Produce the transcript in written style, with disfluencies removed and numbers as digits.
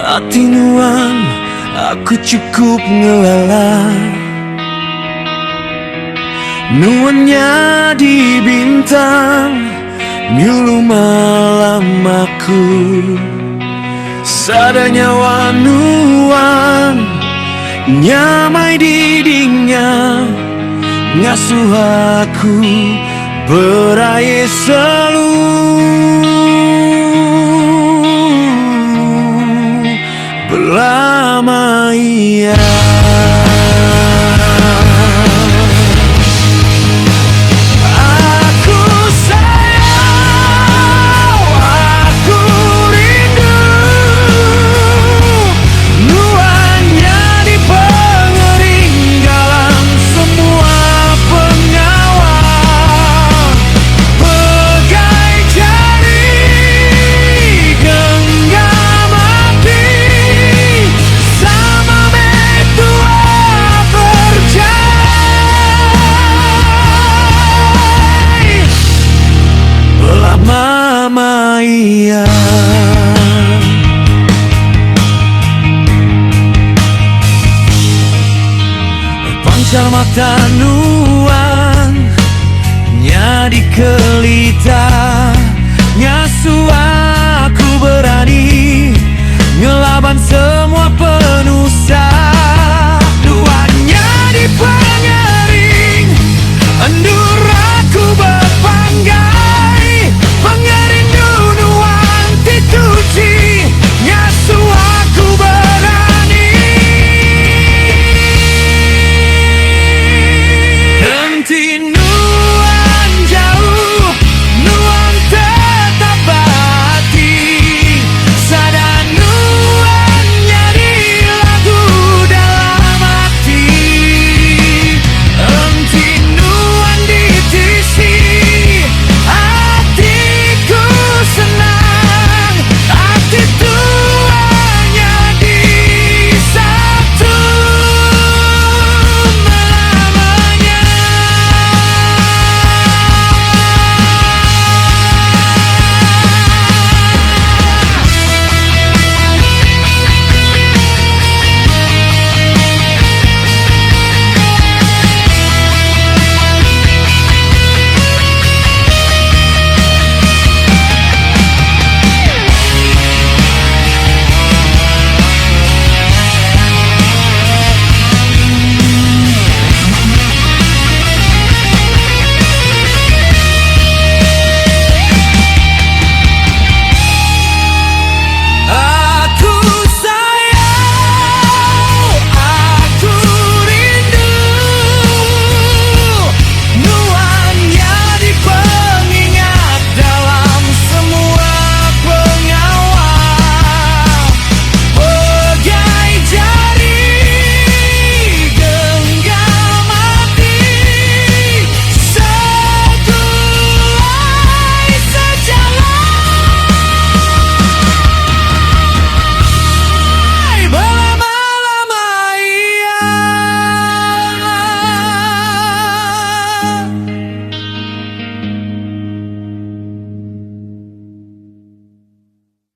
Ati nuan aku chukup ngelala. Nuan nyadi bintang nyulu malam aku. Sada nyawa nuan nyamai didinga ngasuh aku beraie selu belama iya. Aku sayau, aku rindu Nuan nyadi pengering dalam semua pengawa. Pegai jari genggam ati sama meh tua berjalai belama iya. Pancar mata nuan nyadi kelita ngasuh aku berani ngelaban semua.